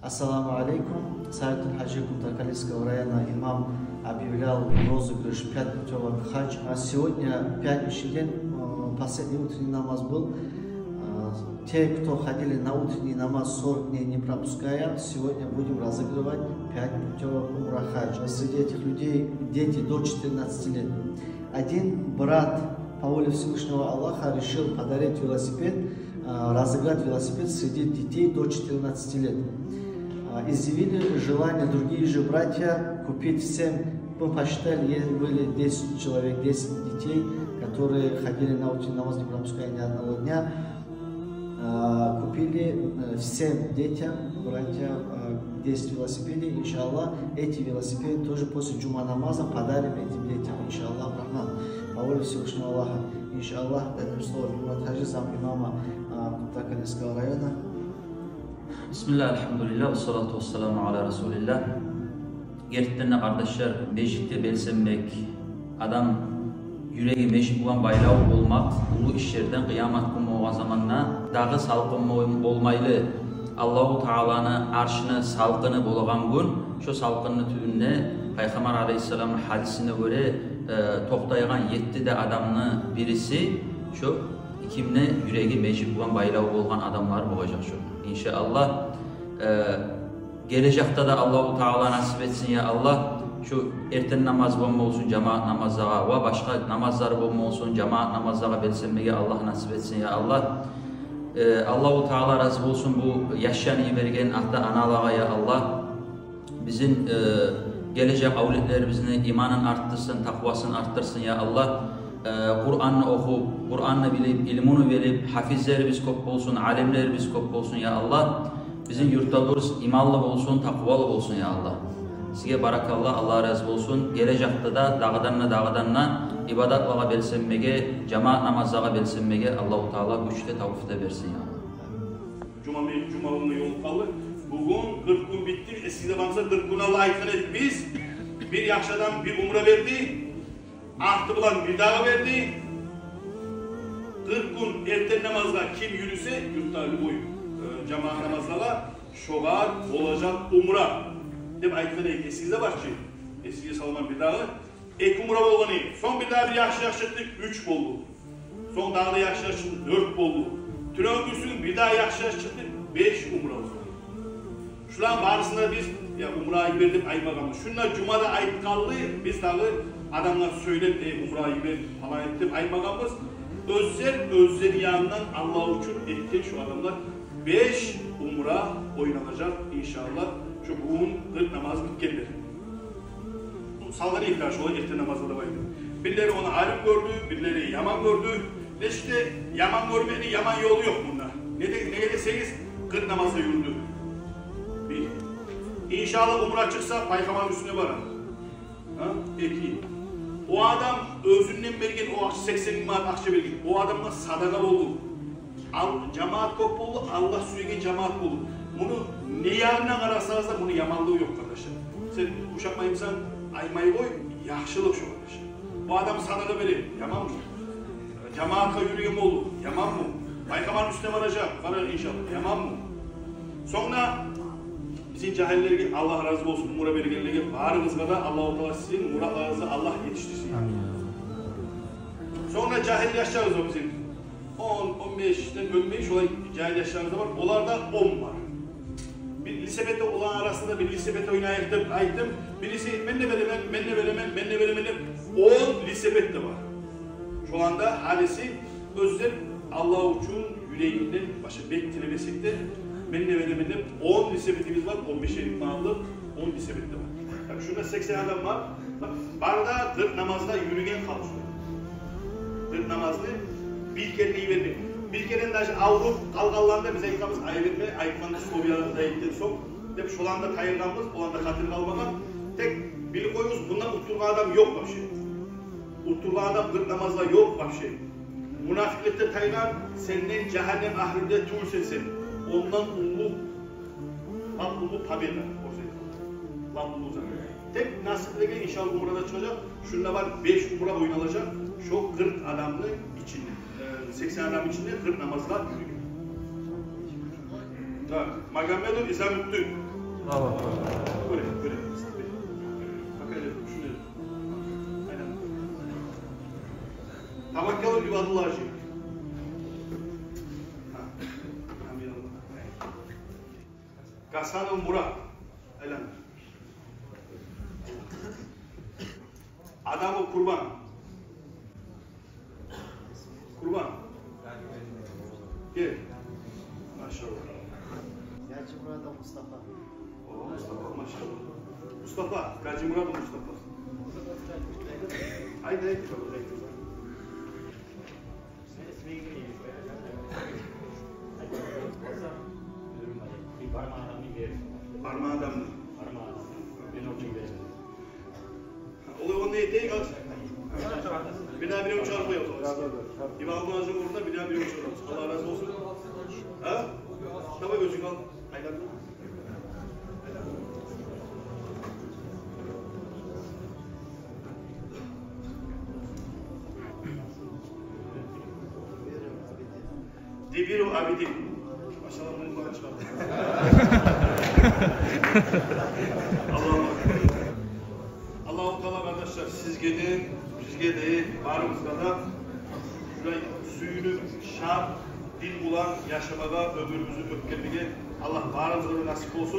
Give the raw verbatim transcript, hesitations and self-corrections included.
Ассаламу алейкум. Саидулхажи Кумтакалисского района имам объявлял розыгрыш пять путёвок в хадж. А сегодня, пятничный день, э, последний утренний намаз был. Э, те, кто ходили на утренний намаз сорок дней не пропуская, сегодня будем разыгрывать пять путёвок умра хадж. Среди этих людей дети до четырнадцати лет. Один брат по воле Всевышнего Аллаха решил подарить велосипед, э, разыграть велосипед среди детей до четырнадцати лет. Э, изъявили желание другие же братья купить всем. Мы посчитали, есть, были десять человек, десять детей, которые ходили на утренний намаз, не пропуская ни одного дня. Э, купили, э, всем детям, братьям, э, десять велосипедов. Иншаллах, эти велосипеды тоже после джума намаза подарим этим детям, иншаллах рахман, по воле Всевышнего Аллаха. Иншаллах, дадим слово Бимурат-хажи, зам имама, э, Кумтакалисского района. Бисмиллагь, альхамдулиллагь, вассалату вассаламу аля расулиллагь. Гертиден де, къардашлар, межитге белсенмек, адам юреги межит булан байлав болмакъ уллу ишлерден, къыямат гюн болгъан заманда дагъы салкъын бол-, болмайлы, Аллагьу Тааланы аршыны салкъыны болагъан гюн, шо салкъынны тюбюнде Пайхаммар алейгьиссаламны гьадисине гёре, э, токътайгъан етти де адамны бириси шо кимни юреги межит булан байлав болгъан адамлар болажакъ шо. Иншаллагь, э, гележекде де Аллагьу Таала насип этсин, я Аллагь, шу эртен намаз булан болсун, жамаат намазлагъа, ва башгъа намазлар булан болсун, жамаат намазлагъа белсенмеге Аллагь насип этсин, я Аллагь. Э, Аллагьу Таала рази болсун бу яшланы йиберген ата-аналагъа, я Аллагь. Бизин, э, гележек авлетлерибизни иманын артдырсын, такъвасын артдырсын, я Аллагь. Э, Къуранны охуп, Къуранны билип, илмуну билип, гьафизлерибиз кёп болсун, алимлерибиз кёп болсун, я Аллагь. Бизин юртда дурус иманлы болсун, такъвалы болсун, я Аллагь. Сизге баракалла, Аллагь рази болсун. Гележекде де дагъыдан да, дагъыдан да ибадатлагъа белсенмеге, жамаат намазлагъа белсенмеге Аллагьу Таала гюч де, тавфикъ де берсин, я Аллагь. Жума, жума гюнге ёлукъгъанлы. Бугюн къыркъ гюн битди. Эсигизде бармыса, къыркъ гюн алда айтгъан эдик биз. Бир яхшы адам бир умра берди. Арты булан бир дагъы берди. Къыркъ гюн эртен намазгъа ким юрюсе, юртда любой, э, жамаат намазлагъа, шогъар болажакъ умра деп айтгъан эдик. Эсигизде бар чы? Эсигизге саламан бир дагъы. Эки умра болгъан эди. Сонг бир дагъы бир яхшы яш чыкъды, уьч болду. Сонг дагъы да яхшы яш чыкъды, дёрт болду. Тюнегюн бир дагъы яхшы яш чыкъды, беш умра болду. Шуланы барысын да биз, я, умрагъа йибер деп айтмагъанбыз. Шунда жумада айтгъанлы, биз дагъы адамгъа сёйлеп, э, умрагъа йибер, палан эт деп айтмагъанбыз. Оьзлер, оьзлени янындан Аллагь учун этген шу адамлар беш умра ойланалажакъ, иншаллагь, шу бугюн къыркъ намаз битгенде. Салгъан эдик дагъы шолай эртен намазгъа деп айтып. Бирлери ону арив гёрдю, бирлери яман гёрдю. Нечик де яман гёрмекни яман ёлу ёкъ мунда. Неге, неге десегиз, къыркъ намазгъа юрюдю. Бир. Иншаллагь, умра чыкъса, Пайхаммарны уьстюне барар. Гьа? Эки. О адам оьзюнден берген, о акъча, сексен минг манат акъча берген. О адамгъа садагъа болду. Ал, жамаат кёп болду, Аллагь сюеген жамаат болду. Муну не ягъындан къарасагъыз да, муну яманлыгъы ёкъ, къардашлар. Сен ушатмаймысан, айтмай къой, яхшылыкъ шо, къардашлар. Бу адам садагъа бере, яманмы? Жамаатгъа юрюген болду, яманмы? Пайхаммарны уьстюне баражакъ, барар иншаллагь, яманмы? Сонг да бизин жагьиллерге Аллагь рази болсун, умра бергенлеге, барыгъызгъа да Аллагьу Таала сизин муратларыгъызгъа Аллагь етишдирсин. Амин. Сонг да жагьил яшларыбыз бар бизин. Он, он бешден оьтмей, шолай жагьил яшларыбыз да бар. Оларда он бар. Бир велосипед, оланы арасында бир велосипед ойнайыкъ деп айтдым. Бириси: «Мен де беремен, мен де беремен, мен де беремен», — деп, он велосипед де бар. Шоланы да гьариси оьзлер Аллагь учун юрегинден, башы бек тилемесек де, «Мен де беремен», — деп, он велосипедибиз бар, он бешер минг манатлыкъ он велосипед де бар. Так, шунда сексен адам бар. Бары да къыркъ намазгъа юрюген халкъ. Къыркъ намазны бир керен йибермек. Бир керен даже авруп къалгъанланы да биз айтабыз: «Айып этме, айтгъан условиялар да этген сонг», — деп, шоланы да тайдыргъанбыз, оланы да хатири къалмагъан. Тек билип къоюгъуз, мунда утдургъан адам ёкъ вообще. Утдургъан адам къыркъ намазгъа ёкъ вообще. Мунафикъликде тайгъан, сенден жагьаннем агьлюлерден тюгюлсен сен. Ондан уллу, лап уллу победа, орусча айтгъанда. Лап уллу зат. Тек насиплеге, иншаллагь, умрада чыгъажакъ. Шунда бар беш умра ойналажакъ. Шо къыркъ адамны ичинде, э, сексен адам ичинде къыркъ намазгъа юрюген. Так, Магомедов Изамутдин. Аллагьу акбар. Гёре, гёре. Покажи, шуну. Айлан. Таваккалов Ибадулла-гьажи. Гьа. Амин. Гьасанов Мурат. Айлан. Адамов Курбан. Курбан. Гел. Машаллагь. Гьажимурадов Мустафа. О, Мустафа, машаллагь. Мустафа, Гьажимурадов Мустафа. Айт, айт, айт. Бармагъан адамны. Бармагъан адамны. Мен оьзюм беремен. Олай онда этейик, ал. Бир дагъы бирев чыгъарып къоябыз. Ибадулла-гьажини орнуна бир дагъы бирев чыгъарабыз. Аллагь рази болсун. Гьа? Давай, оьзюнг ал. Айлан. Дибиров Абидин. Машаллагь, муну багъа чыгъарды. Аллагьу акбар. Аллагьу Таала, къардашлар, сизге де, бизге де, барыбызгъа да шулай сююнюп, шат, дин булан яшамагъа оьмюрюбюзню оьтгермеге Аллагь барыбызгъа да насип болсун.